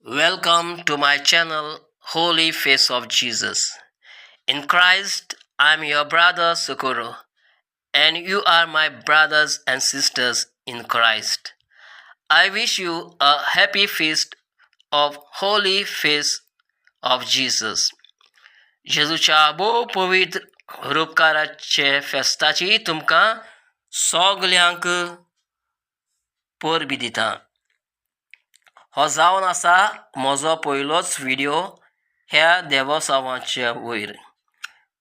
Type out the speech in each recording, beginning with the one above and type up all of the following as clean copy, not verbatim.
Welcome to my channel Holy Face of Jesus. In Christ, I am your brother Socorro, and you are my brothers and sisters in Christ. I wish you a happy feast of Holy Face of Jesus. जेजूच्या भोव पवित्र रुपकाराचे फेस्ताची तुमकां सगल्यांक परबीं दिता. हो जावन आसा म्हजो पयलोच व्हिडियो ह्या देवोसांवाच्या वयर.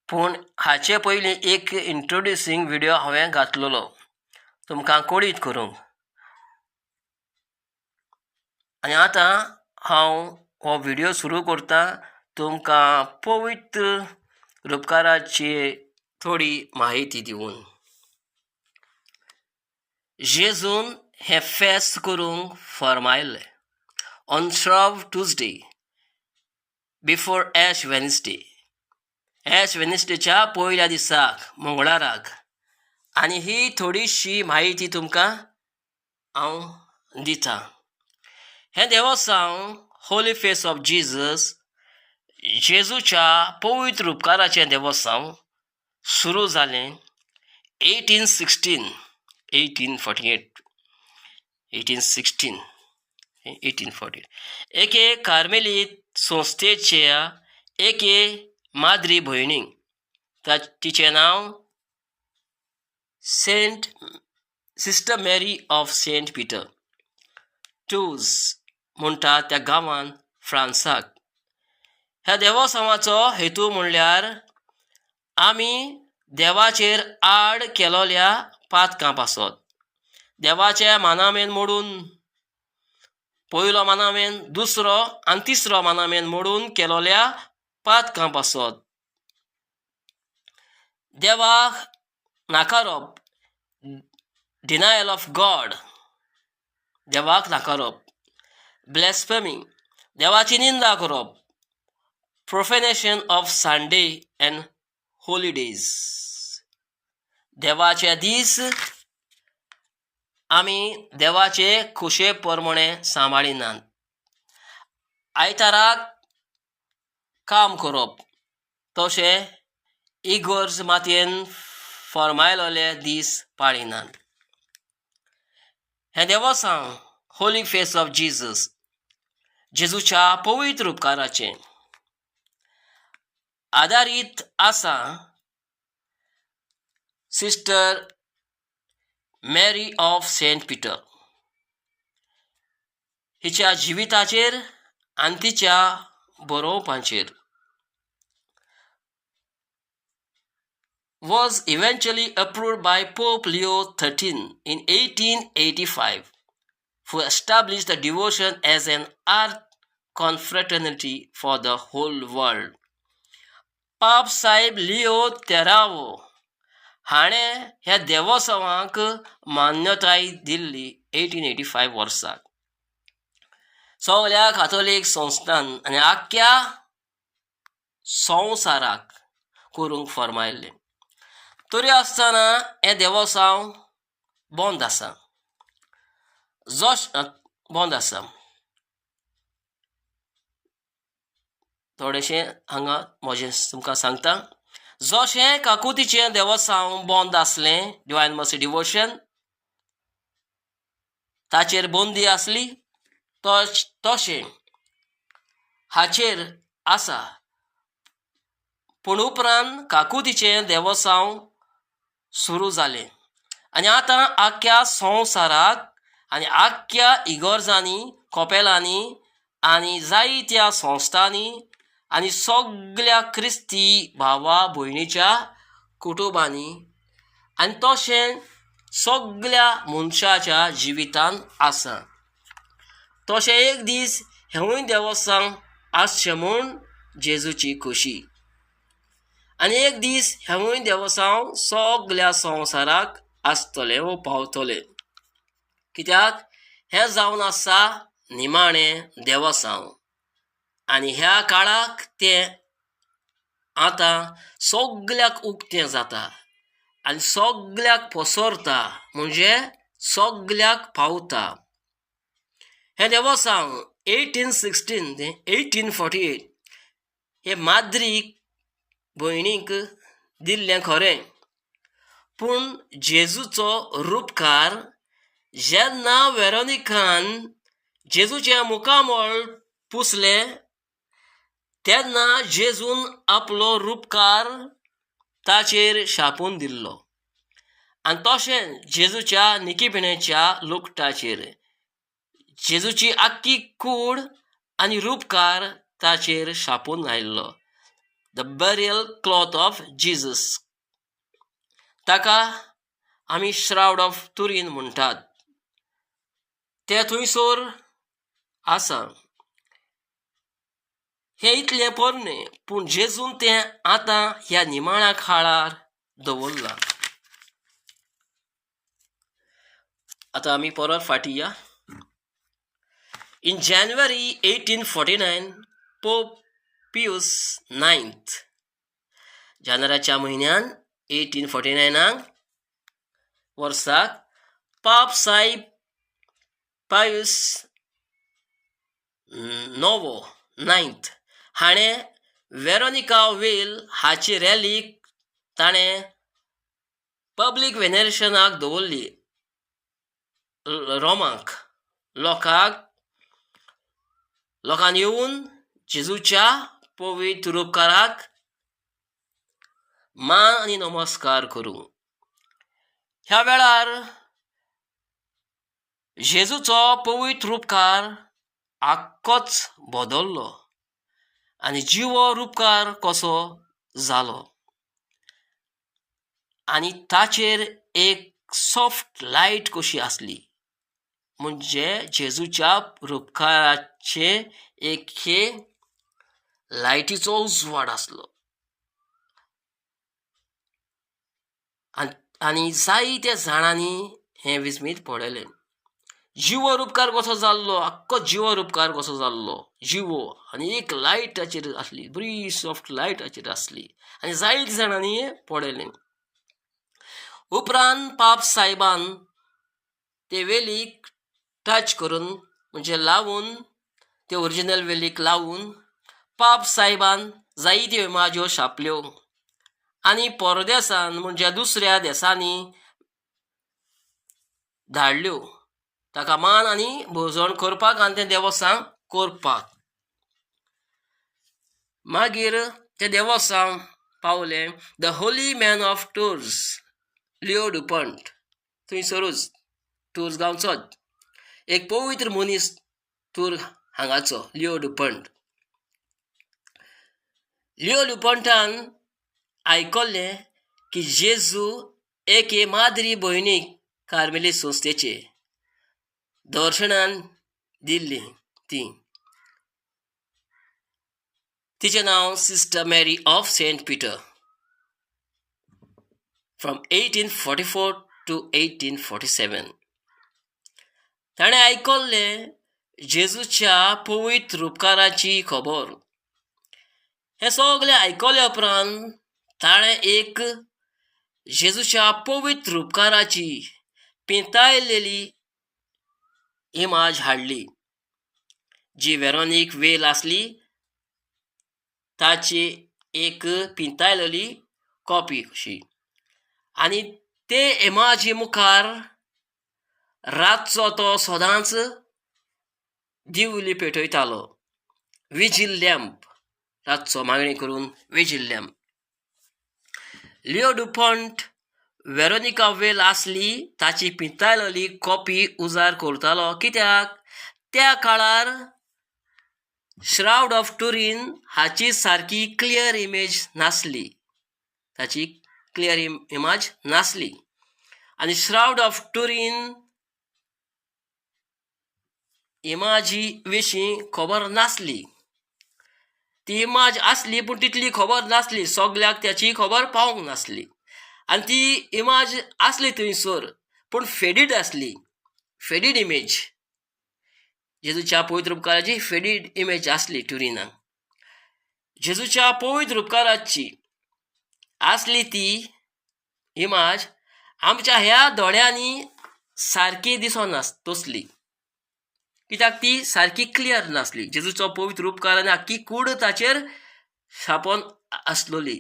पूण हाचे पयलीं एक इंट्रोड्युसींग व्हिडियो हांवें घातलेलो तुमकां कळीत करूंक. आनी आतां हांव हो व्हिडियो सुरू करतां तुमकां पवित्र रुपकाराची थोडी म्हायती दिवन. जेजून हें फेस्त करूंक फर्मायलें on Shrove Tuesday before Ash Wednesday, Ash वेनसडेच्या पयल्या दिसाक मंगळाराक. आनी ही थोडीशी म्हायती तुमकां हांव दितां. हें देवोसांव होली फेस ऑफ जिजस, जेजूच्या पवित्र उपकाराचें देवोसांव सुरू जालें 1816, 1848, 1816, 1848 एके कार्मेलीत संस्थेच्या एके माद्री भयणीक, तिचें नांव Saint Sister Mary of Saint Peter, Tours म्हणटा त्या गांवांत फ्रांसाक. ह्या देवोसांवाचो हेतू म्हणल्यार आमी देवाचेर आड केलोल्या पातकां पासत देवाचे मानामेन मोडून, पयलो मानामेन, दुसरो आनी तिसरो मानामेन मोडून केलोल्या पातकां पासत, देवाक नाकारप, डिनायल ऑफ गॉड, देवाक नाकारप, ब्लॅस्फेमी, देवाची निंदा करप, profanation of Sunday and holidays, देवाचे दीस आमी देवाचे खोशे प्रमाणे सांबाळिनात, आयताराक काम करप, तशें इगर्ज मातयेन फर्मायलोले दीस पाळिनात. हें देवोसांव होली फेस ऑफ जिजस, जेजूच्या पवित्र उपकाराचें आदारीत आसा Sister Mary of Saint Peter हिच्या जिविताचेर आनी तिच्या बरोवपाचेर. Was eventually approved by Pope Leo XIII in 1885, who established the devotion as an art confraternity for the whole world. पाप साहेब लिओ तेरावो हाणें ह्या देवोत्सवाक मान्यताय दिल्ली 1885 वर्साक. सगल्या काथोलीक संस्थान आनी आख्ख्या संवसाराक करूंक फर्मायल्लें. तरी आसतना हें देवोसांव बंद आसा, जश बंद आसा. थोडेशें हांगा म्हजें तुमकां सांगता. जशें काकुतीचें देवोसांव बंद आसलें, डिवायन मर्सी डिवोशन ताचेर बंदी आसली, तशें हाचेर आसा. पूण उपरांत काकुतीचें देवोसांव सुरू जालें आनी आतां आख्ख्या संवसाराक आनी आख्ख्या इगर्जांनी, कोपेलांनी आनी जायत्या संस्थांनी आनी सगल्या क्रिस्ती भावा भयणीच्या कुटुंबांनी आनी तशें सगल्या मनशाच्या जिवितांत आसा. तशें एक दीस हेंवूय देवस्थान आसचें म्हूण जेजूची खोशी. आनी एक दीस हेंवूय देवसांव सगल्या संवसाराक आसतलें वो पावतलें, कित्याक हें जावन आसा निमाणें देवसांव आनी ह्या काळाक तें आतां सगल्याक उक्तें जाता आनी सगल्याक पसरता, म्हणजे सगल्याक पावता. हें देवसांव 1816 ते 1848 हे माद्रीक भयणीक दिल्लें खरें, पूण जेजूचो रुपकार जेन्ना वेरोनिकान जेजूचें मुखामळ पुसलें तेन्ना जेजून आपलो रुपकार ताचेर छापून दिल्लो आनी तशें जेजूच्या निकीपिण्याच्या लुगटाचेर जेजूची आख्खी कूड आनी रुपकार ताचेर छापून आयिल्लो. The burial cloth of Jesus, ताका आमी श्रावड ऑफ तुरीन म्हणटात, तें थंयसर आसा. हें इतलें पोरणें, पूण जेजून तें आतां ह्या निमाण्या काळार दवरलां. आतां आमी परत फाटीं या. In January 1849 Pope Pius ninth, जानेराच्या म्हयन्यान 1849 वर्साक पाप साहेब पायूस नवो नायन्थ हाणें वेरोनिका वेल हाची रॅलीक ताणें पब्लीक वेनेरेशनाक दवरली. रोमाक लोकांक लोकांनी येवन जेजूच्या पवित्र उपकाराक मान आनी नमस्कार करूं. ह्या वेळार जेजूचो पवित्र उपकार आख्खोच बदल्लो आनी जिवो रुपकार कसो जालो आनी ताचेर एक सॉफ्ट लायट कशी आसली, म्हणजे जेजूच्या रुपकाराचे एक हे लायटीचो उजवाड आसलो आनी जायत्या जाणांनी हें विस्मीत पळयलें. जिवो रुपकार कसो जाल्लो, आख्खो जिवो रुपकार कसो जाल्लो, जिवो आनी एक लायट ताचेर आसली, बरी सॉफ्ट लायट ताचेर आसली आनी जायत्या जाणांनी हें पळयलें. उपरांत पाप सायबान ते वेलीक टच करून, म्हणजे लावून, ते ओरिजिनल वेलीक लावून पाप सायबान जायत्यो इमाज्यो छापल्यो आनी परदेसान म्हणजे दुसऱ्या देसांनी धाडल्यो, ताका मान आनी भोजण करपाक आनी तें देवस्थान करपाक. मागीर तें देवस्थान पावलें the holy man of Tours Leo Dupont, थंयसरूच टूर्स गांवचोच एक पवित्र मनीस तूर हांगाचो लिओ डुपंट. लिओ डुपंटान आयकल्लें की जेजू एके माद्री भयणीक कार्मेली संस्थेचे दर्शनान दिल्ली ती, तिचें नांव sister Mary of Saint Peter, from 1844 to 1847. ताणें आयकल्लें जेजूच्या पवित्र उपकाराची खबर. हें सगलें आयकल्या उपरांत ताणें एक जेजूच्या पवित्र उपकाराची पिंतायलेली इमाज हाडली, जी वेरोनीक वेल आसली ताची एक पिंतायलेली कॉपी कशी, आनी ते इमाजी मुखार रातचो तो सदांच दिवली पेटयतालो, विजील लॅम्प, रातचो मागणी करून vigil lamp. Leo Dupont Veronica veil आसली ताची पिंतायलेली कॉपी उजार करतालो, कित्याक त्या काळार श्रावड ऑफ टुरीन हाची सारकी क्लियर इमेज नासली, ताची क्लियर इमेज नासली आनी श्रावड ऑफ टुरीन इमाजी विशीं खबर नासली. ती इमाज आसली पूण तितली खबर नासली, सगल्याक त्याची खबर पावूंक नासली आनी ती इमाज आसली थंयसर पूण फेडीड आसली, फेडीड इमेज, जेजूच्या पवित्र उपकाराची फेडीड इमेज आसली ट्युरिनाक. जेजूच्या पवित्र उपकाराची आसली ती इमाज आमच्या ह्या दोळ्यांनी सारकी दिसना तसली, कित्याक ती सारकी क्लियर नासली. जेजूचो पवित्र उपकार आनी आख्खी कूड ताचेर छापोन आसलोली.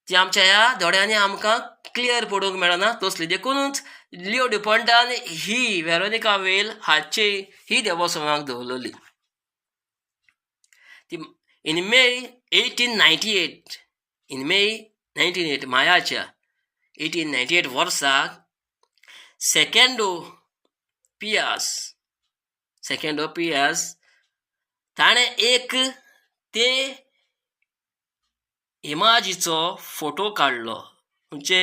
ती आमच्या ह्या दोळ्यांनी आमकां क्लियर पळोवंक मेळना तसली. देखुनूच लियो डुपंटान ही वेरोनिका वेल हाची ही देवस्पणाक दवरलेली. ती in May 1898, in May 98 मायाच्या 1898 वर्साक सेकंडो पियास, सेकंडो पियास ताणें एक ते इमाजीचो फोटो काडलो. म्हणजे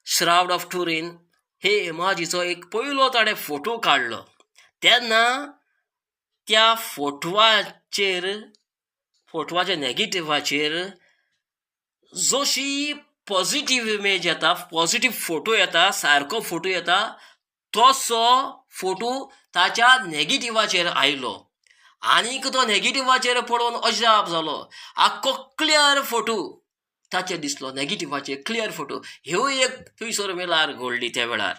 श्रावड ऑफ टुरीन हे इमाजीचो एक पयलो ताणें फोटो काडलो. तेन्ना त्या फोटवाचेर, फोटवाच्या नेगेटिव्हाचेर जशी पॉजिटीव इमेज येता, पॉजिटीव फोटो येता, सारको फोटो येता, तसो फोटो ताच्या नेगेटिव्हाचेर आयलो. आनीक तो नेगेटिव्हाचेर पळोवन अजाप जालो. आख्खो क्लियर फोटो ताचेर दिसलो, नेगेटिव्हाचेर क्लियर फोटो. ह्यो एक थंयसर मेलार घडली त्या वेळार.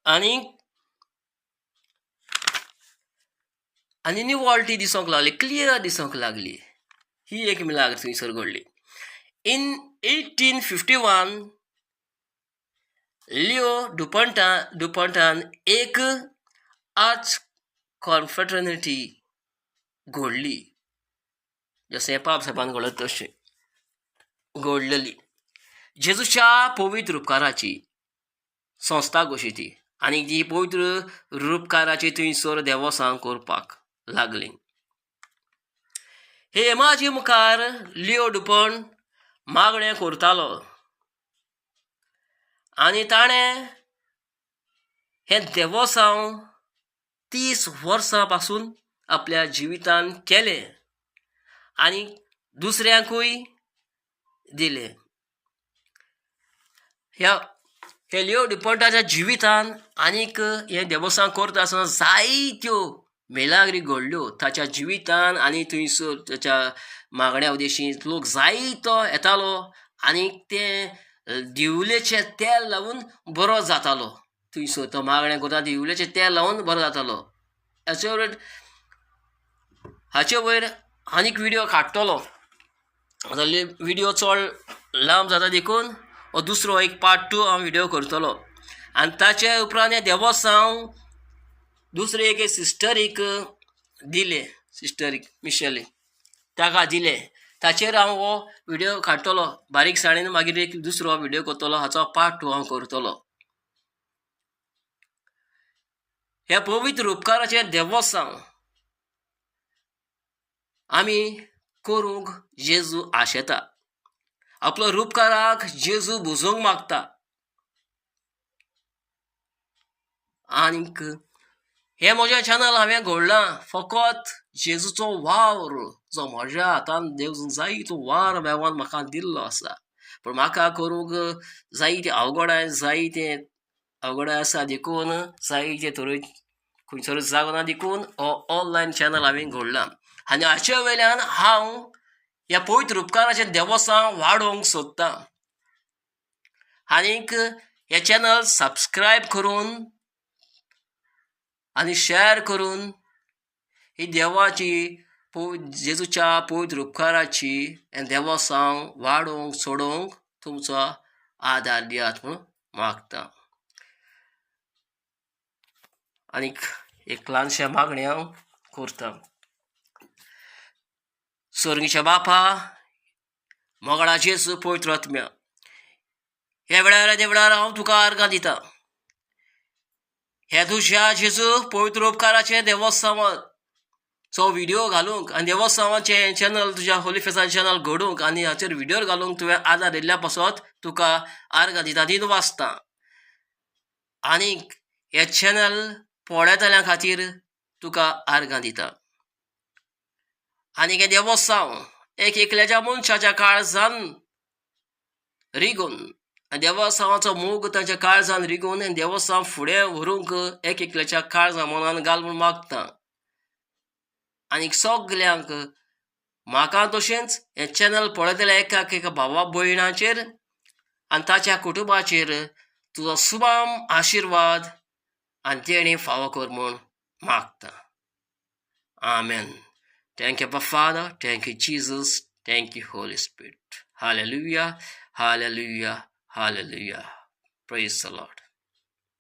आनी आनी निवळ ती दिसूंक लागली, क्लियर दिसूंक लागली. ही एक मिलाग्र थंयसर घडली. इन 1851 लियो डुपंटान एक आर्ट्स कॉन्फ्रेटर्निटी घडली, जशें पाप सायबान घडत तशें घडलेली. जेजूच्या पवित्र उपकाराची संस्था कशी ती आनी ती पवित्र रुपकाराची थंयसर देवसां करपाक लागली. हे इमाजी मुखार लियो डुपण मागणें करतालो आनी ताणें हें देवसांव 30 वर्सां पासून आपल्या जिवितान केलें आनी दुसऱ्यांकूय दिलें. ह्या हे लियो डुपंटाच्या जिवितान आनीक हें देवसांव करता आसतना जायत्यो मेलाग्री घडल्यो ताच्या जिवितान. आनी थंयसर ताच्या मागण्या उदेशी लोक जायतो येतालो आनी तें दिवलेचें तेल लावन बरो जातालो. थंयसर तो मागणें करता, दिवलेचें तेल लावन बरो जातालो. हाचे वयर आनीक व्हिडियो काडटलो. आतां व्हिडियो चड लांब जाता देखून हो दुसरो एक पार्ट 2 हांव व्हिडियो करतलो. आनी ताचे उपरांत हें देवसांव दुसरे एके सिस्टरीक दिलें, सिस्टरीक मिशेलीक ताका दिलें. ताचेर हांव हो व्हिडियो काडटलो बारीकसाणेन. मागीर एक दुसरो व्हिडियो करतलो, हाचो पार्ट 2 हांव करतलो. ह्या पवित्र उपकाराचें देवसांव आमी करूंक जेजू आशेता. आपलो रुपकाराक जेजू बुजोवंक मागता. आनीक हें म्हजें चॅनल हांवें घडलां फकत जेजूचो वावर जो म्हज्या हातान देव जायतो वावर देवान म्हाका दिल्लो आसा. पूण म्हाका करूंक जायते अवघडाय, जायते अवघडाय आसा देखून जायते तरे खंयसर जागो ना देखून हो ऑनलायन चॅनल हांवें घडला. आनी हाचे वयल्यान हांव ह्या पवित्र उपकाराचें देवसांव वाडोवंक सोदतां. आनीक हें चॅनल सबस्क्रायब करून आनी शेअर करून ही देवाची जेजूच्या पवित्र उपकाराची हें देवसांव वाडोवंक चडोवंक तुमचो आदार दियात म्हूण मागता. आनीक एक ल्हानशें मागणें हांव करतां. स्वर्गीच्या बापा, मोगाळा जेजू, पवित्र आत्म्या, ह्या वेळार त्या वेळार हांव तुका आर्गां दिता. ह्या तुज्या जेजू पवित्र उपकाराचें देवस्तांवाचो व्हिडियो घालूंक आनी देवस्तांवाचें चॅनल तुज्या होली फेसाचें चॅनल घडोवंक आनी हाचेर व्हिडियो घालूंक तुवें आदार दिल्ल्या पासत तुका आर्गां दिता, दिन वाचता. आनीक हें चॅनल पळयतल्यां खातीर तुका आर्गां दिता. आनीक हें देवस्तांव एक एकल्याच्या मनशाच्या काळजान रिगून देवस्तांवाचो मोग ताच्या काळजान रिगून देवस्तांव फुडें व्हरूंक एक एकल्याच्या काळजा मनान घाल म्हूण मागता. आनीक सगल्यांक म्हाका तशेंच हें चॅनल पळयतल्या एका एका भावा भयणाचेर आनी ताच्या कुटुंबाचेर तुजो सुबाम आशिर्वाद आनी देणें फावो कर म्हूण मागता. Amen. Thank you Father, thank you Jesus, thank you Holy Spirit. Hallelujah, hallelujah, hallelujah. Praise the Lord.